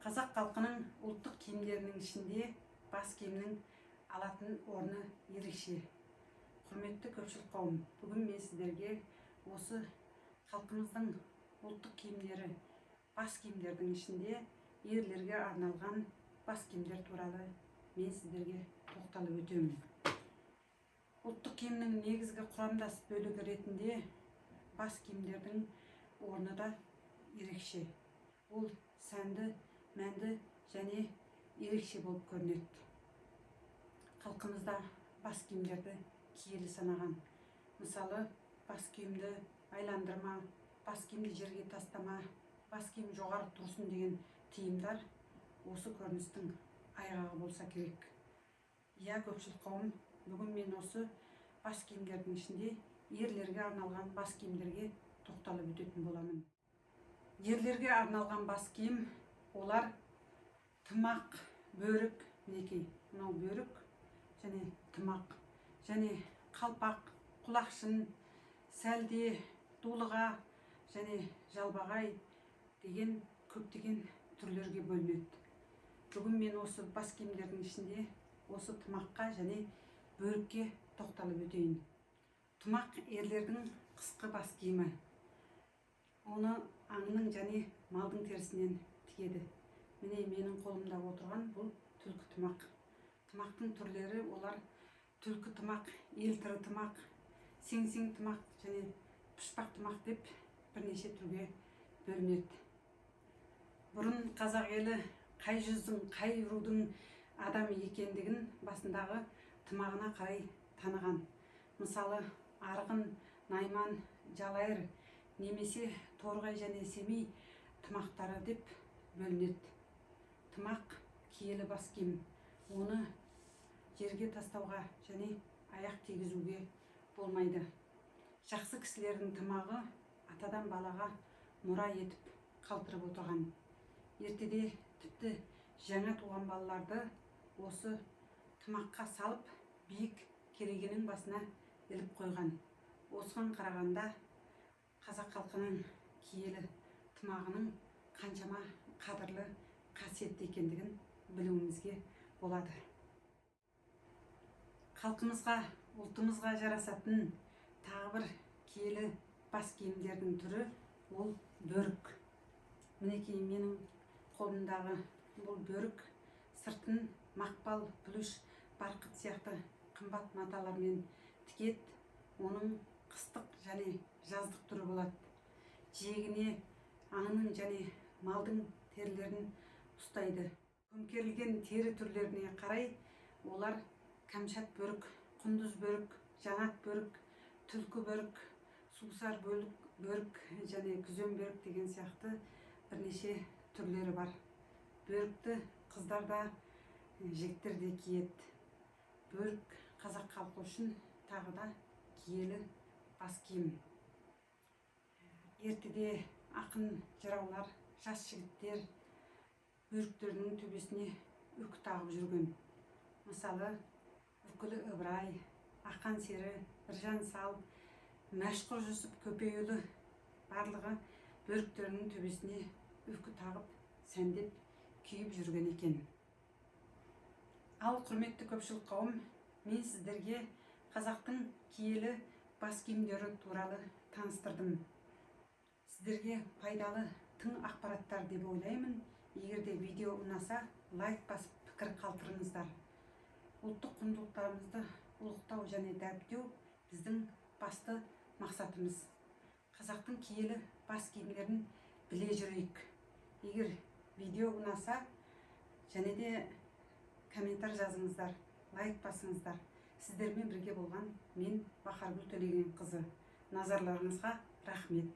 Қазақ халқының ұлттық киімдерінің ішінде бас киімнің алатын орны ерекше. Құрметті көпшілік қауым, бүгін мен сіздерге осы халқымыздың ұлттық киімдері, бас киімдердің ішінде ерлерге арналған бас киімдер туралы мен сіздерге тоқталып өтемін. Ұлттық киімнің негізгі құрамдас бөлігі ретінде бас киімдердің орны да ерекше. Ол сәнді, мәнді және ерекше болып көрінеді. Халқымызда бас киімдерді киелі санаған. Мысалы, бас киімді айландырма, бас киімді жерге тастама, бас киім жоғары тұрсын деген тыйымдар осы көріністің айғағы болса керек. Иә, көпшілік қауым, бүгін мен осы бас киімдердің ішінде ерлерге арналған бас киімдерге тоқталып өтетін боламын. Ерлерге арналған бас киім олар тымақ, бөрік. Мінекей, мынау бөрік және тымақ, және қалпақ, құлақшын, сәлде, дулыға және жалбағай деген көптеген түрлерге бөлінеді. Бүгін мен осы бас киімдердің ішінде осы тымаққа және бөрікке тоқталып өтейін. Тымақ — ерлердің қысқы бас киімі. Оны аңның және малдың терісінен тігеді. Міне, менің қолымда отырған бұл түлкі тымақ. Тымақтың түрлері олар түлкі тымақ, елтірі тымақ, сеңсең тымақ және пұшпақ тымақ деп бірнеше түрге бөлінеді. Бұрын қазақ елі қай жүздің, қай рудың адамы екендігін басындағы тымағына қарай таныған. Мысалы, арғын, найман, жалайыр немесе торғай және семей тымақтары деп бөлінеді. Тымақ — киелі бас киім. Оны жерге тастауға және аяқ тигізуге болмайды. Жақсы кісілердің тымағы атадан балаға мұра етіп қалдырып отырған. Ертеде тіпті жаңа туған балаларды осы тымаққа салып, биік керегенің басына іліп қойған. Осыған қарағанда, қазақ халқының киелі тымағының қаншама қадірлі, қасиетті екендігін білуімізге болады. Халқымызға, ұлтымызға жарасатын тағы бір киелі бас киімдердің түрі ол бөрік. Мінекей, менің қолымдағы бұл бөрік. Сыртын мақпал, пүліш, барқыт сияқты қымбат маталармен тігеді. Оның қыстық және жаздық түрі болады. Жиегіне аңның және малдың терілерін ұстайды. Көмкерілген тері түрлеріне қарай олар кәмшат бөрік, құндыз бөрік, жанат бөрік, түлкі бөрік, сусар бөрік және күзен бөрік деген сияқты бірнеше түрлері бар. Бөрікті қыздар да, жігіттер де киеді. Бөрік қазақ халқы үшін тағы да киелі бас киім. Ертеде ақын жыраулар, жас жігіттер бөріктерінің төбесіне үкі тағып жүрген. Мысалы, Үкілі Ыбырай, Ақан сері, Біржан сал, Мәшһүр Жүсіп Көпейұлы барлығы бөріктерінің төбесіне үкі тағып, сәндеп киіп жүрген екен. Ал, құрметті көпшілік қауым, мен сіздерге қазақтың киелі бас киімдері туралы таныстырдым. Сіздерге пайдалы тың ақпараттар деп ойлаймын. Егер де видео ұнаса, лайк басып, пікір қалдырыңыздар. Ұлттық құндылықтарымызды ұлықтау және дәріптеу — біздің басты мақсатымыз. Қазақтың киелі бас киімдерін біле жүрейік. Егер видео ұнаса, және де комментарий жазыңыздар, лайк басыңыздар. Сіздермен бірге болған мен, Бахаргүл Төлегенқызы. Назарларыңызға рахмет.